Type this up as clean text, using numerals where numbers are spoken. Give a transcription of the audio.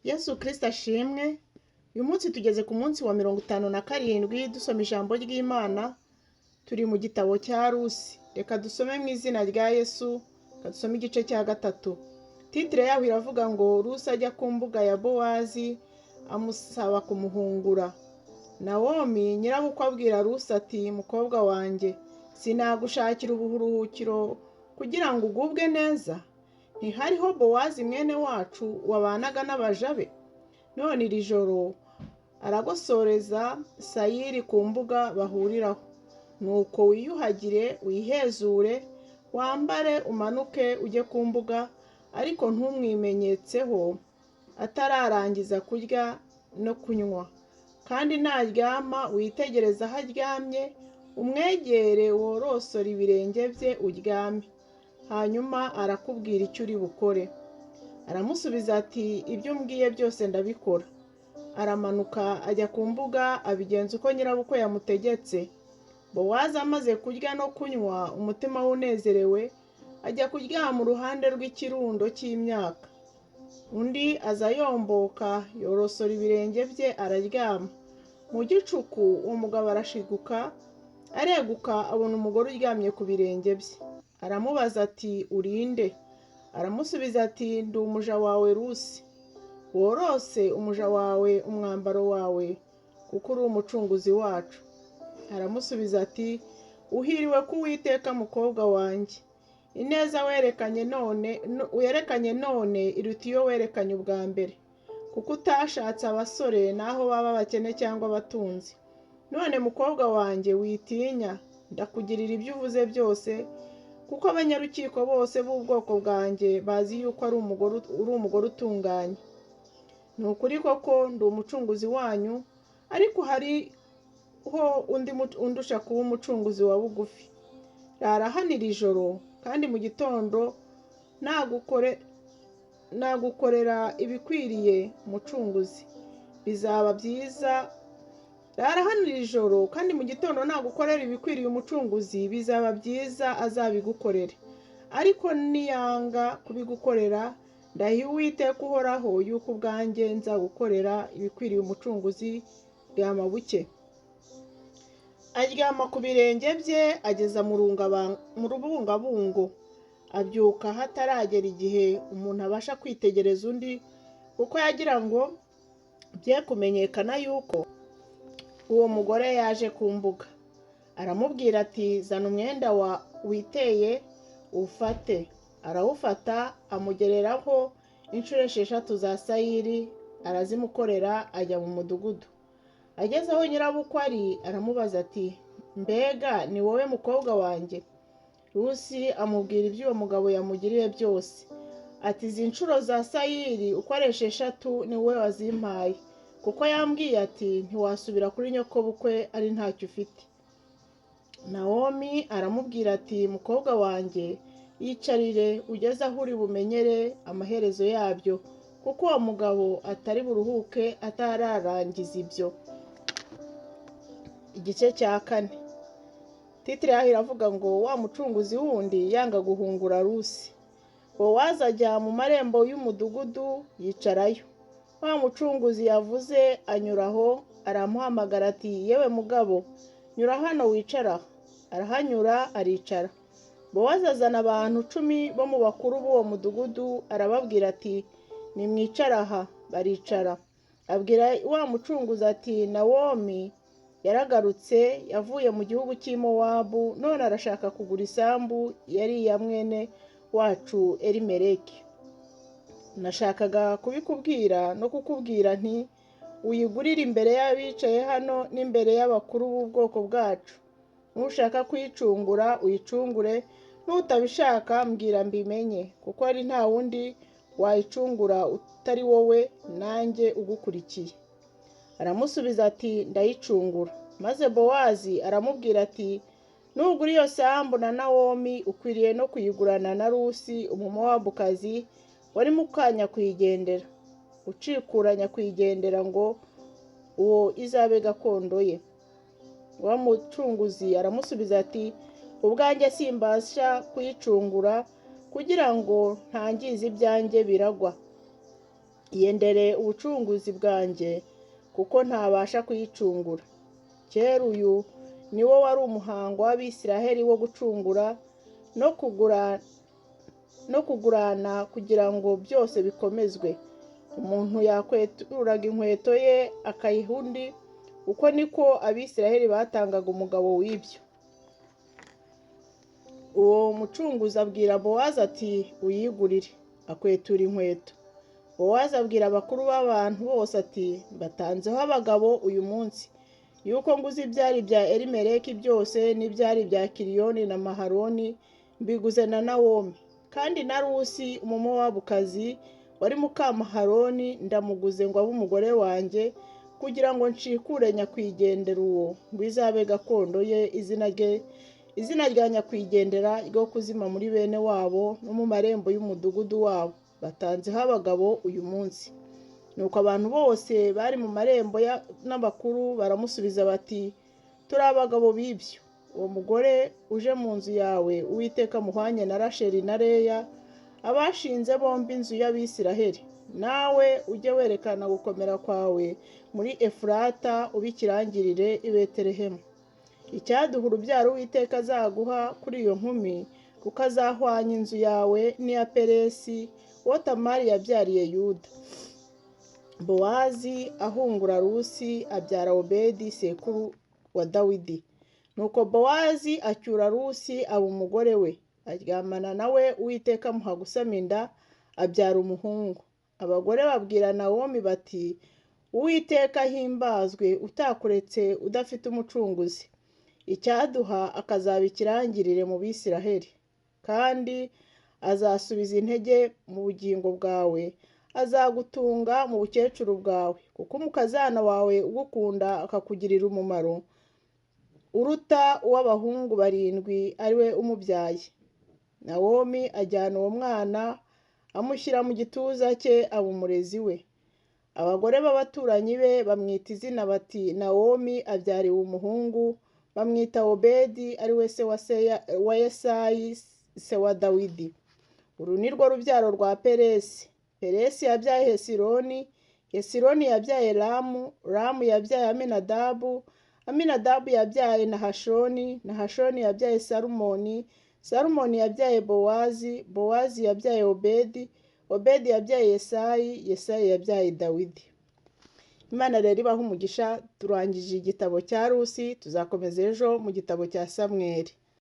Yesu Kristo ashimwe. Uyu munsi tugeze ku munsi wa 57 dusoma ijambo ry'Imana, turi mu gitabo cya Rusi. Reka dusome mu izina rya Yesu, reka dusome igice cya 3. Titire yaho iravuga ngo Rusi ajya ku mbuga ya Bowazi amusaba kumuhungura. Nawomi nyirabukwe abwira Rusi ati: "Mukobwa wanjye, sinagushakira uburuhukiro kugira ngo ugubwe neza? Ntihariho Bowazi mwene wacu wabanaga n'abaja be? None iri joro aragosoreza sayiri ku mbuga bahuriraho. Nuko wiyuhagire, wihezure, wambare, umanuke ujye ku mbuga, ariko ntumwimenyetseho atararangiza kurya no kunywa. Kandi naryama witegereze aho aryamye, umwegere worosore ibirenge bye uryame. Hanyuma arakubwira icyo uri bukore." Aramusubiza ati: "Ibyo umbwiye byose ndabikora." Aramanuka ajya ku mbuga, abigenza uko nyirabukwe yamutegetse. Bowazi amaze kurya no kunywa, umutima we unezerewe, ajya kuryama uruhande rw'ikirundo cy'imyaka. Undi aza yomboka, yorosora ibirenge bye, araryama. Mu gicuku uwo mugabo arashiguka, areguka, abona umugore uryamye ku birenge bye. Aramubaza ati: "Uri nde?" Aramusubiza ati: "Ndi umuja wawe Rusi. Worose umuja wawe umwambaro wawe, kuko uri umucunguzi wacu." Aramusubiza ati: "Uhiriwe ku Uwiteka, mukobwa wanjye. Ineza werekanye none iruta iyo werekanye ubwa mbere, kuko utashatse abasore, naho baba abakene cyangwa abatunzi. None mukobwa wanjye, witinya, ndakugirira ibyo uvuze byose, kuko abanyarukiko bose b'ubwoko bwanjye bazi yuko uri umugore utunganye. Ni ukuri koko ndi umucunguzi wanyu, ariko hariho undi undusha kuba umucunguzi wa bugufi. Rara hano iri joro, kandi mu gitondo nagukorera ibikwiriye umucunguzi, bizaba byiza. Rara hano iri joro, kandi mu gitondo nagukorera ibikwiriye umucunguzi, bizaba byiza, azabigukorere. Ariko niyanga kubigukorera, ndahiye Uwiteka uhoraho yuko ubwanjye nzagukorera ibikwiriye umucunguzi. Ryama buke." Aryama ku birenge bye ageza mu rubungabungo. Abyuka hataragera igihe umuntu abasha kwitegereza undi, kuko yagira ngo bye kumenyekana yuko uwo mugore yaje ku mbuga. Aramubwira ati: "Zana umwenda wa witeye ufate." Arawufata, amugereraho inshuro 6 za sayiri, arazimukorera, ajya mu mudugudu. Ageze aho nyirabukwe ari, aramubaza ati: "Mbega ni wowe mukobwa wanjye?" Rusi amubwira ibyo uwo mugabo yamugiriye byose. Ati: "Izi nshuro za sayiri uko ari 6 ni wowe wazimpaye, kuko yambwiye ati: 'Ntiwasubira kuri nyokobukwe ari ntacyo ufite.'" Nawomi aramubwira ati: "Mukobwa wanjye, yicarire ugeze aho uri bumenyere amaherezo yabyo, kuko uwo mugabo atari buruhuke atararangiza ibyo." Igice cya 4, titire yaho iravuga ngo wa mucunguzi wundi yanga guhungura Rusi. Bowazi ajya mu marembo y'umudugudu yicarayo. Wa mucunguzi yavuze anyuraho, aramuhamagara ati: "Yewe mugabo, nyura hano wicara." Arahanyura, aricara. Bowazi azana abantu 10 bo mu bakuru b'uwo mudugudu, arababwira ati: "Nimwicare aha." Baricara. Abwira wa mucunguzi ati: "Nawomi yaragarutse, yavuye mu gihugu cy'i Mowabu, none arashaka kugura isambu yari iya mwene wacu Elimeleki. Nashakaga kubikubwira no kukubwira nti: 'Uyigurire imbere y'abicaye hano n'imbere y'abakuru b'ubwoko bwacu. Nushaka kuyicungura uyicungure, nutabishaka mbwira mbimenye, kuko ari nta wundi wayicungura utari wowe nanjye ugukurikiye.'" Aramusubiza ati: "Ndayicungura." Maze Bowazi aramubwira ati: "Nugura iyo sambu na Nawomi, ukwiriye no kuyigurana na Rusi Umumowabukazi wari mukanya kuyigendera, ucikura nyakwigendera, ngo uwo izabe gakondo ye." Wa mucunguzi aramusubiza ati: "Ubwanjye simbasha kuyicungura kugira ngo ntangize ibyanjye biragwa." Yendere ubucunguzi bwanjye, kuko ntabasha kuyicungura. Kera uyu ni wo wari umuhango w'Abisiraheli wo gucungura no kugurana kugira ngo byose bikomezwe. Umuntu yakweturaga inkweto ye akayiha undi, uko niko Abisiraheli batangaga umugabo w'ibyo. Uwo mucunguzi abwira Bowazi ati: "Uyigurire." Akwetura inkweto. Bowazi abwira abakuru b'abantu bose ati: "Mbatanzeho abagabo uyu munsi, yuko nguze ibyari bya Elimeleki byose n'ibyari bya Kiliyoni na Maharoni, mbiguze na Nawomi. Kandi na Rusi Umumowabukazi wari muka Maharoni ndamuguze ngo abe umugore wanjye, kugira ngo nshikure nyakwigendera uwo, ngo izabe gakondo ye, izina rye, izina rya nyakwigendera ryo kuzima muri bene wabo no mu marembo y'umudugudu wabo. Batanzeho abagabo uyu munsi." Nuko abantu bose bari mu marembo n'abakuru baramusubiza bati: "Turi abagabo b'ibyo. Uwo mugore uje mu nzu yawe, Uwiteka amuhwanye na Rasheli na Leya, abashinze bombi inzu y'Abisiraheli. Nawe ujye werekana gukomera kwawe muri Efurata, ube ikirangirire i Betelehemu. Icyaduha urubyaro Uwiteka azaguha kuri iyo nkumi, kuko azahwanya inzu yawe n'iya Peresi, uwo Tamari yabyariye Yuda." Bowazi ahungura Rusi, abyara Obedi sekuru wa Dawidi. Nuko Bowazi acyura Rusi aba umugore we, aryamana nawe, Uwiteka amuha gusama inda, abyara umuhungu. Abagore babwira Nawomi bati: "Uwiteka ahimbazwe, utakuretse udafite umucunguzi. Icyaduha akazaba ikirangirire mu Bisiraheli, kandi azasubiza intege mu bugingo bwawe, azagutunga mu bukecuru bwawe, kuko umukazana wawe ugukunda akakugirira umumaro uruta uw'abahungu 7 ari we umubyaye." Nawomi ajyana uwo mwana, amushyira mu gituza cye, aba umurezi we. Abagore b'abaturanyi be bamwita izina bati: "Nawomi abyariwe umuhungu." Bamwita Obedi, ari we se wa Yesayi, se wa Dawidi. Uru ni rwo rubyaro rwa Peresi. Peresi yabyaye Hesironi, Hesironi yabyaye Ramu, Ramu yabyaye Aminadabu, Aminadabu yabyaye Nahashoni, Nahashoni yabyaye Salumoni, Salumoni yabyaye Bowazi, Bowazi yabyaye Obedi, Obedi yabyaye Yesayi, Yesayi yabyaye Dawidi. Imana rero ibahe umugisha. Turangije igitabo cya Rusi, tuzakomeza ejo mu gitabo cya Samweli.